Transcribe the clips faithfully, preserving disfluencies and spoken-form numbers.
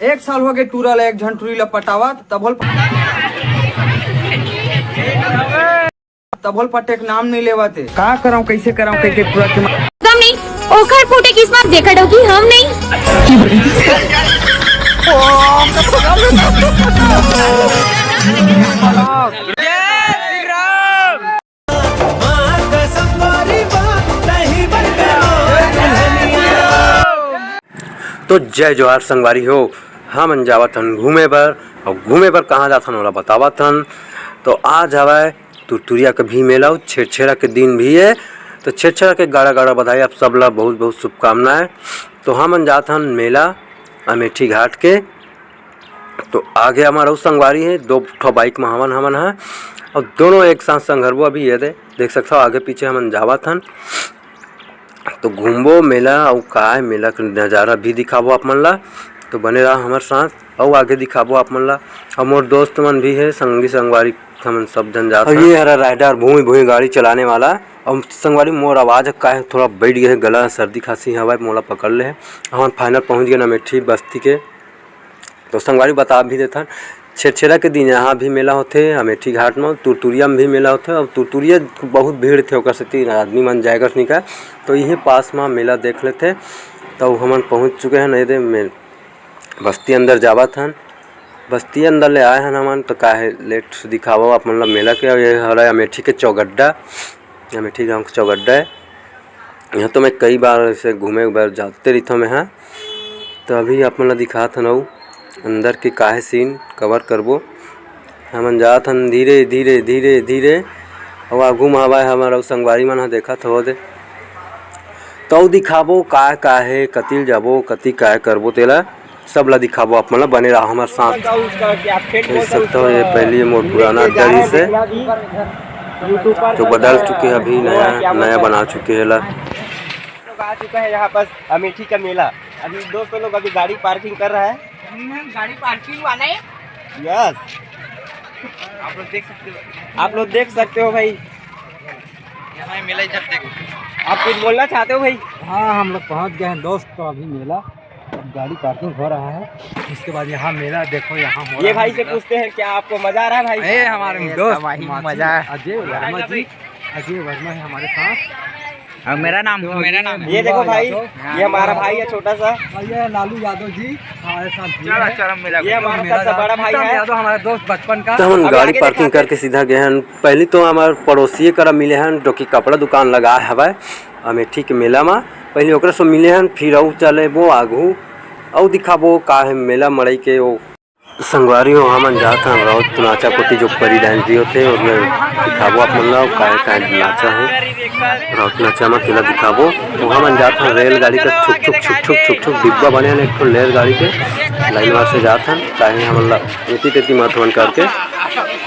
एक साल होगे टूरा ला एक झन टूरी ला पटावत, तभो ल तभो ल पटे के नाम नइ लेवत हे। का करंव, कइसे करंव, कइसे टूरा के मा- कम नहीं, ओखर फूटे किस्मत देखा डोकी हम नहीं। तो जय जोहार संगवारी हो, हमन जावत हन घूमे बर, अउ घूमे बर कहाँ जाथन ओला बतावत हन। तो आज हवय तुरतुरिया के भी मेला, अउ छेरछेरा के दिन भी हे। तो छेरछेरा के गाड़ा गाड़ा बधाई, आप सब ला बहुत बहुत शुभकामनाएं। तो हमन जात हन मेला अमेठी घाट के। तो आगे हमर अउ संगवारी हे, दो ठो बाइक म हवन हमन ह, अउ दोनों एक साथ संघरबो। अभी ये दे देख सकथव, आगे पीछे हमन जावत हन। तो घूमबो मेला, अउ काय मेला के नजारा भी दिखाबो आप मन ला। तो बने रहा हमर साथ, अउ आगे दिखाबो आप मन ला। अउ मोर दोस्त मन भी हे, संगी संगवारी, हमन सब झन जात हन। ये हरा राइडर भूई भूई गाड़ी चलाने वाला। अउ संगवारी, मोर आवाज काय थोड़ा बैठ गए हे, गला सर्दी खांसी हवय, मोला पकड़ ले हे। हमन final पहुंच गए अमेठी बस्ती के। तो संगवारी बता भी देथन, छेरछेरा के दिन यहाँ भी मेला होथे, अमेठी घाट म, तुरतुरिया म भी मेला होथे। अउ तुरतुरिया बहुत भीड़ थे, ओकर सेती आदमी मन जाए बर निकल। तो इही पास म मेला देख लेथे। तो हमन पहुँच चुके हन, ये दे मे-, बस्ती अंदर जावत हन। बस्ती अंदर ले आए हन हमन, तो काहे लेट दिखावो आप मन ला मेला के। अउ ये हरय अमेठी के चौगड्डा, अमेठी गाँव के चौगड्डा है। यहाँ तो मैं कई बार ऐसे घूमे बर जाते रहिथों मैं, हाँ। तो अभी आप मन ला दिखात हन अउ अंदर के काहे scene cover करबो। हमन जात हन धीरे, धीरे, धीरे, धीरे। अउ आगू म हवय हमर अउ संगवारी मन ह, देखत हो दे। तो अउ दिखाबो का, का हे, कति ल जाबो, कति काय करबो, तेला सब ला दिखाबो आप मन ला, बने रहा हमर साथ। देख सकते हो, ये पहली मोर पुराना अड्डा रहिस हे, जो बदल चुके हे, अभी नया, नया बना चुके हे ला। लोग आ चुका है यहाँ पास अमेठी का मेला। अभी दोस्तों लोग अभी गाड़ी parking कर रहा है। हम्म, गाड़ी parking वाला है। Yes, आप लोग देख सकते हो, आप लोग देख सकते हो भाई। ये भाई मेला इधर देखो। आप कुछ बोलना चाहते हो भाई? हाँ, हम लोग पहुँच गए हैं दोस्त, तो अभी मेला, अब गाड़ी parking हो रहा है, उसके बाद यहाँ मेला देखो, यहाँ हो ये रहा भाई है से मेला। पूछते हैं, क्या आपको मजा आ रहा है भाई? ए, हमारे ये दोस्त तो भाई मजा है। अजय वर्मा जी, अजय वर्मा है हमारे साथ। और मेरा नाम, तो मेरा ये नाम। ये देखो भाई, यादव। ये हमारा भाई है छोटा सा। और ये लालू यादव जी हमारे साथ भी चलो, है। चलो, मेला ये हमारा मेला सबसे बड़ा भाई प्रीतम है। यादव हमारे दोस्त बचपन का। तो हमन अभी गाड़ी आगे parking दिखाते हैं। करके सीधा गए हन। पहली तो हमारे पड़ोसिए करा मिले हन, जो कि कपड़ा दुकान लगाए हवय अमेठी के मेला मा। पहली ओकरे से मिले हन, फिर अउ चले वो आगू, अउ दिखाबो का है मेला मड़ई के वो। संगवारी हो, हमन जात हन राउत नाचा कोती, जो परी dance भी होथे, ओमे दिखाबो आप मन ला, काय काय नाचा हे राउत नाचा म, तेला दिखाबो। वो हमन जात हन रेलगाड़ी का छुक छुक छुक छुक छुक छुक डिब्बा बने हे, एक ठो रेलगाड़ी के line वार से जात हन, काहे हमन ला एती तेती मत होन करके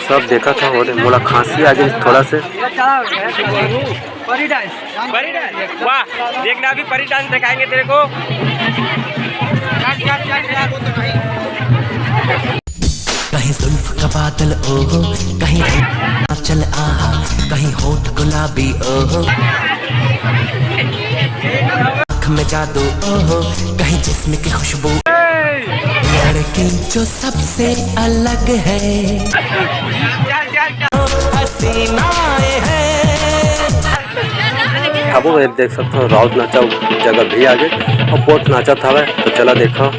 सब देखत हन। ओदे मोला खांसी आ गई थोड़ा से। परी dance। परी dance। वाह, देखना अभी परी dance दिखाएंगे तेरे को। कहीं जुल्फ का बादल ओहो, कहीं चल आहा, कहीं होठ गुलाबी ओहो, आँख में जादू ओहो, कहीं जिस्म की खुशबू, लड़की जो सबसे अलग है, हसीनाएं हैं। अब वो देख सकते हो, राउत नाचा जगह भी आगे और बहुत नाचा था, तो चला देखा।